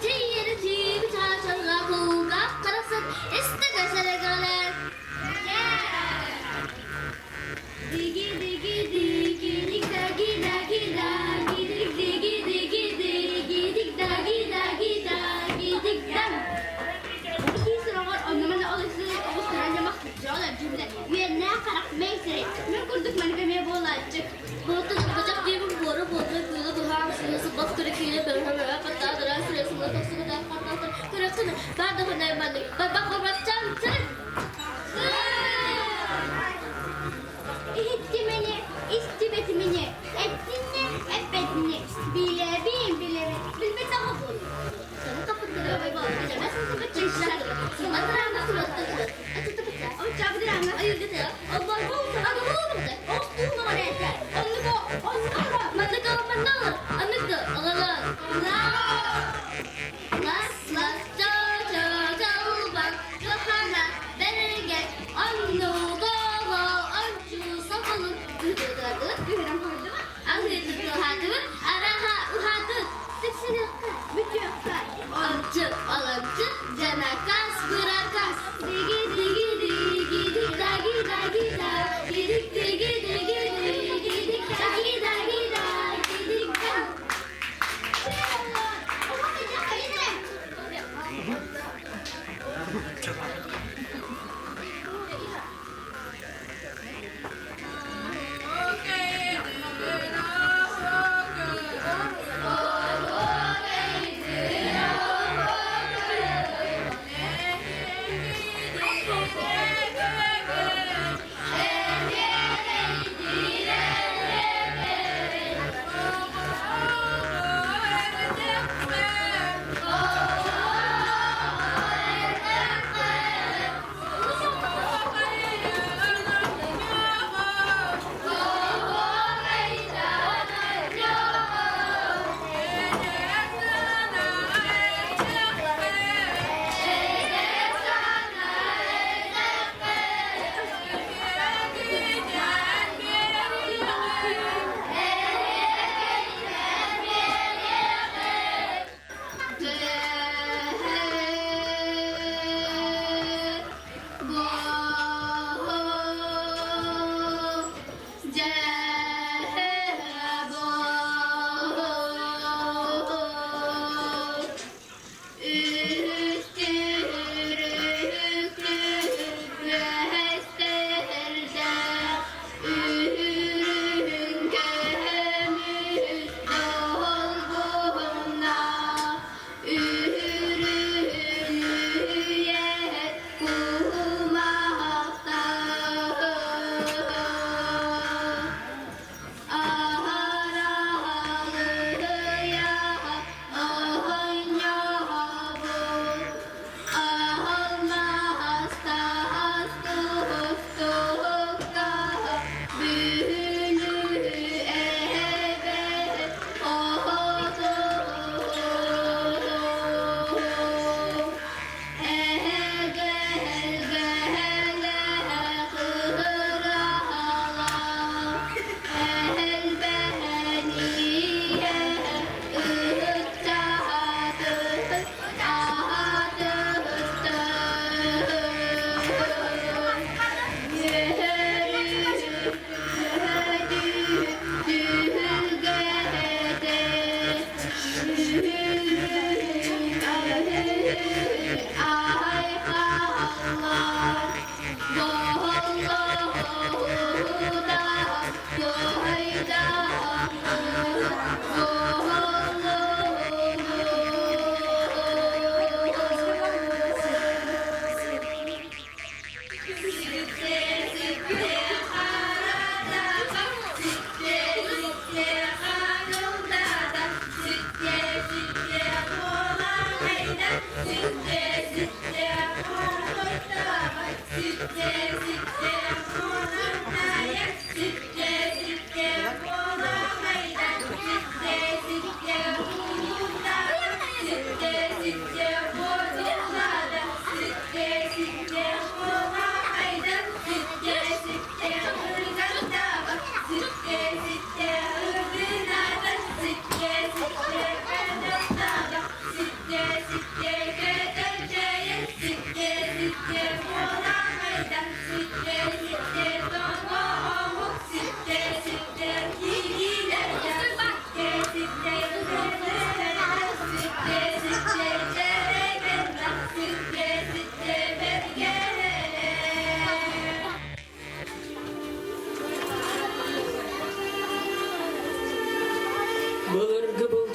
Тиийэр чаачарга кулгаах харахсыт истэгэ сэрэгэлэр. Диги диги диги дик даги даги даги дик диги диги диги дик даги даги даги дик дан. Кии сороҕор онно-манна ол оҕустаран дьамах дьоҕолор дьүһүнэ үөннээх харах мэҥ сирэй мин курдук маннык эмиэ буолааччы. Былытын ыккачах диэбин буора буолбай кыыла быһаан сыһа сылбах көрө киирэ бөрөһө бөрө хаттаа дыраан сирэ сылла тохсубутаах хаттаатар көрөххүнэ баар да ханай маннык барбах барбатчан сырыт Иһиттимини, истибэтимини, эттинни, эппэтини, билэбин, билэбин, билбэтэҕэ буолуо. Ончу, олончу, жанакас, быракас, диги диги диги дик даги даги да, дик диги диги диги дик даги даги даги дик да.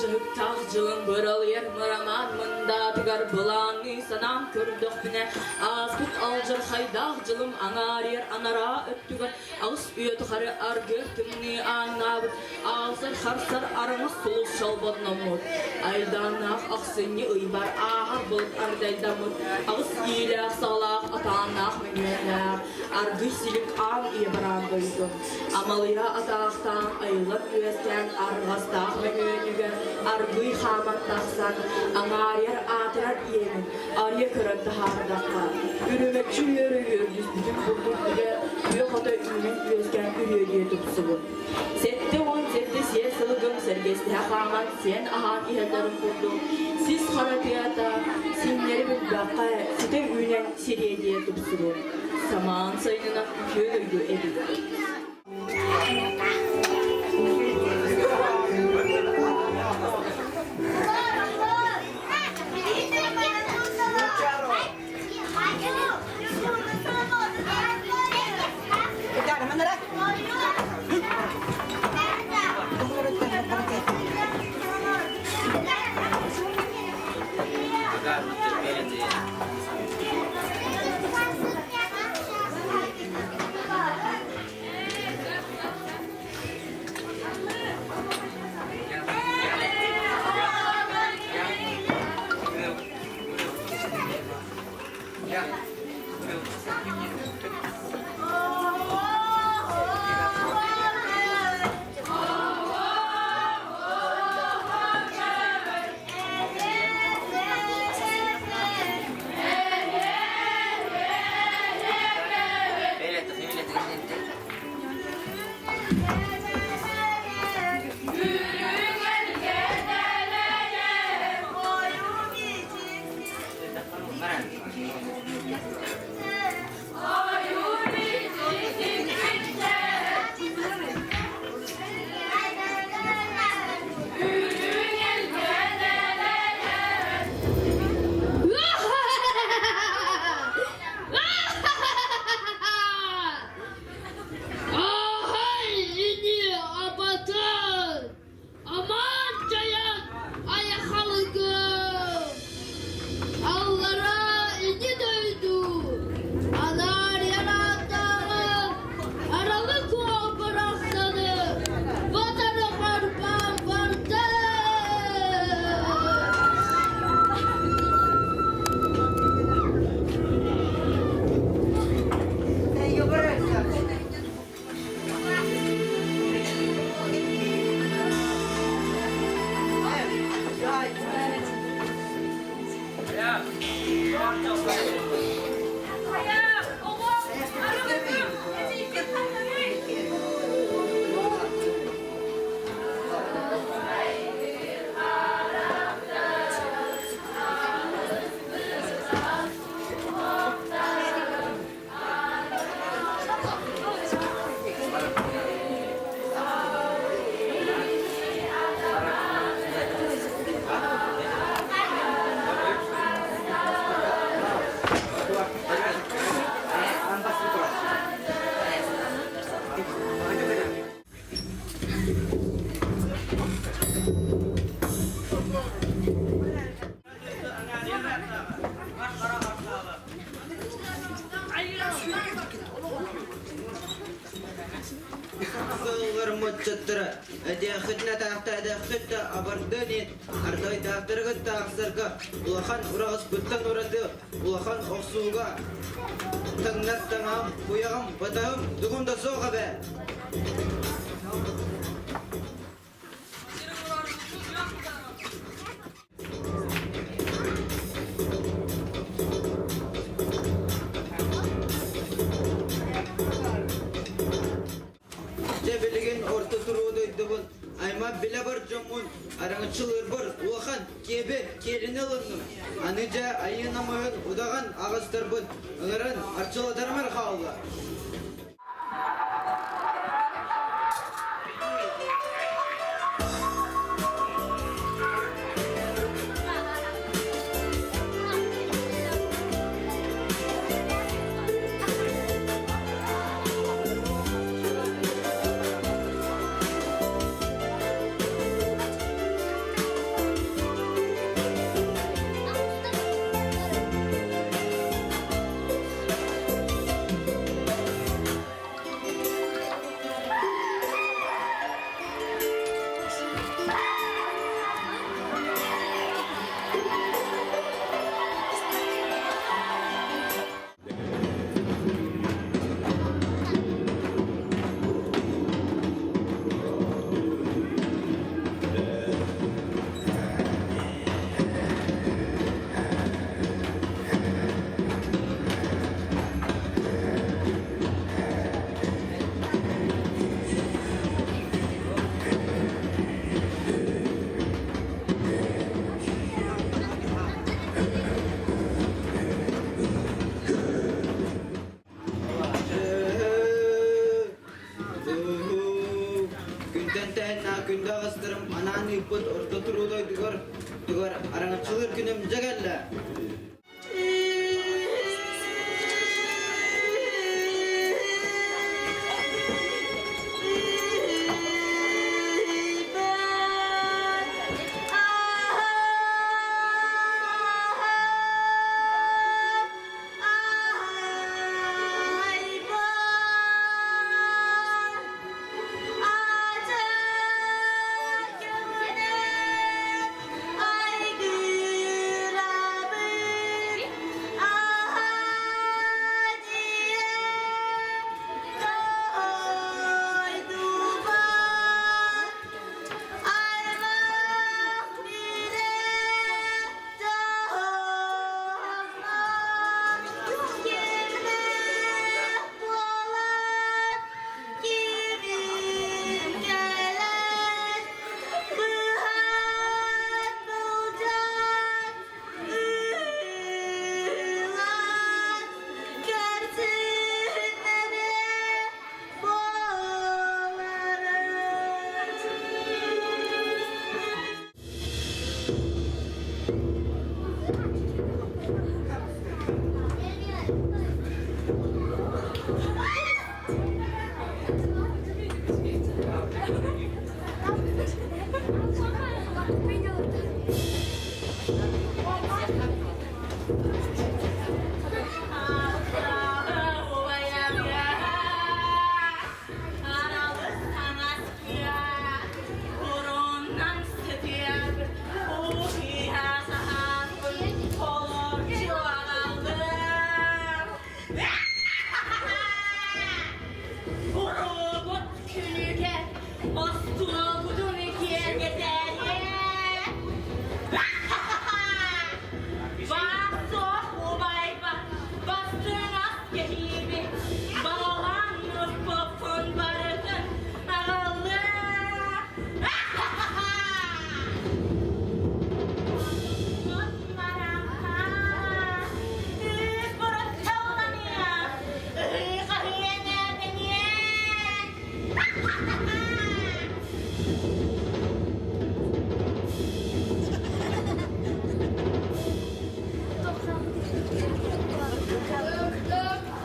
Былдьаһыктаах дьылым быралыйар мырамаан мындаатыгар былаанныы санаан көрдөхпүнэ, ааспыт алдьархайдаах дьылым аҥаарыйар анараа өттүгэр аҕыс үйэ тухары аргыар тымныы ааҥнаабыт, аалсар-харсар араҥас сулус чолбонноммут, айдааннаах ахсынньы ыйбар ааһар былыт ардайдаммыт, аҕыс иилээх-саҕалаах атааннаах мөҥүөннээх, аргый силик аан ийэ бараан дойду. Амалыйа атаахтаан айыллан үөскээн арҕастаах мөҥүөнүгэр аргыый хааман тахсан, аҥаарыйар аатырар иэнин арыйа көрөн таһаардахха, үрүмэччи үөрэ үөрдүспүтүн курдук үгэ күөх ото үүнэн үөскээн үрүөдүйэ тупсубут. 77 сиэ сылгым сэргэстэһэ хааман сиэн аһаан иһэллэрин курдук, сис хара тыата синньэри билбэххэ ситэ үүнэн сириэдийэ тупсубут. Самаан сайынынан үтүө дойду эбит. Аһай ини абатын! Аман дьайан айахалыгым! Аллара ини дойду анаарыйар ааттааҕы аралы куо барахсаны батары харбаан барда. Сыллар моччоттара, эдиэххитинэ таахтаадаххыт да абардыан иһин, ардайдаахтарыгыт таахсарга улахан ураҕаспыттан ураты улахан охсууга таҥнар таҥаһым, куйаҕым, батаһым тугум да суох эбээ. Дьэ билигин орто туруу дойдубун аймах билэ бар дьоммун араҥаччылыырбар улахан киэби киэлини ылынным. Аны дьэ айыы намыһын удаҕан аҕыстарбын ыҥыран арчылатарым хаалла. күндү аҕастарым анаан ыыппыт орто туруу дойдугар тугар араҥаччылыыр күнүм дьэ кэллэ.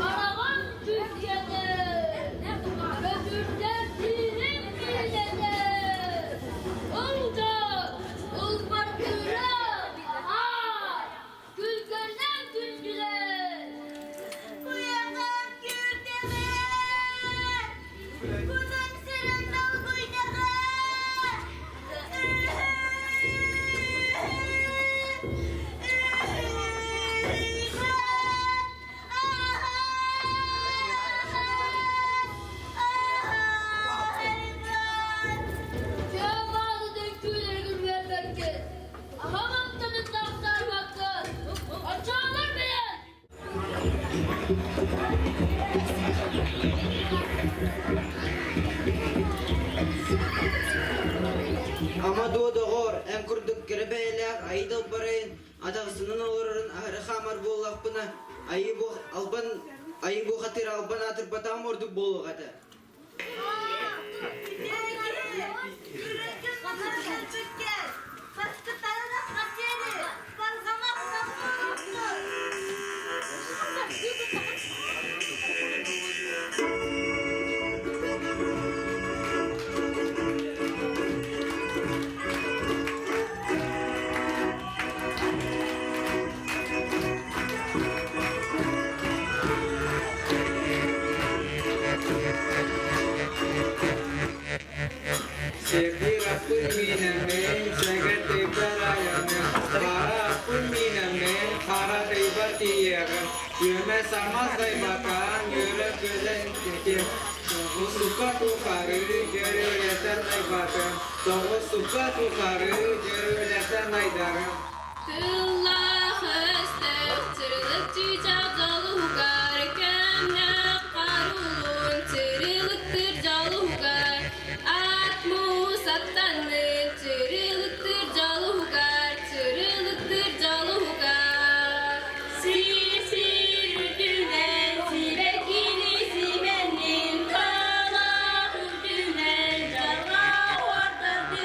Karavan Türkiye'de, köpürde bilim bilene, Oldu, ulbattıra, bahar, gül gözden gündüler. Уйаҕам күүрдэҕэ, кутум сирин долгуйдаҕа. Köy Hamamtanın tafsar hakkı, açarlar beyan. Ама дуо доҕоор, эн курдук кэрэ бэйэлээх айыы далбарайын атахсынан олорорун аһары хаамар буоллахпына, айыы бу албан айыы бу хатыр албан аатырбатаҕым ордук буолуох этэ. Тыллах өстөх тырылык жалугар, кэмнэх қарулун тырылыктыр жалугар, ат муус аттанын тырылыктыр жалугар, тырылыктыр жалугар. Сир-сир үрдүнэн сибэккини симэннин, талах үрдүнэн жарга ортардын.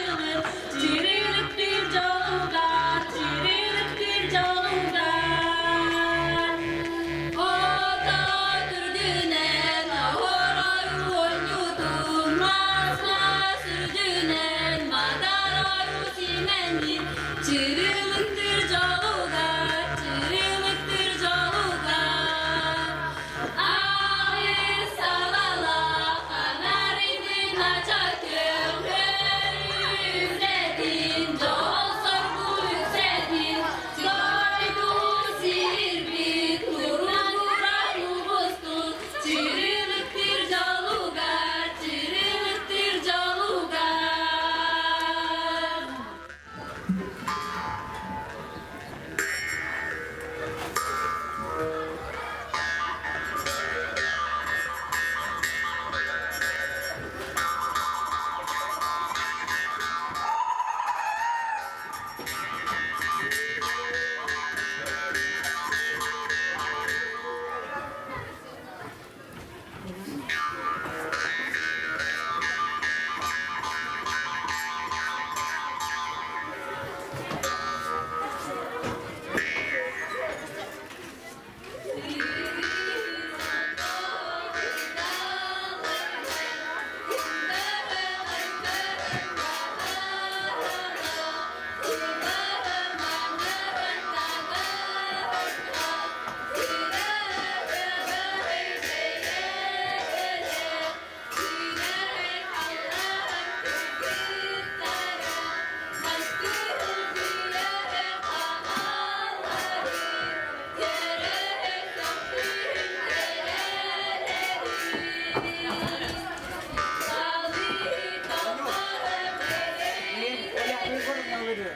Тугу ылыры?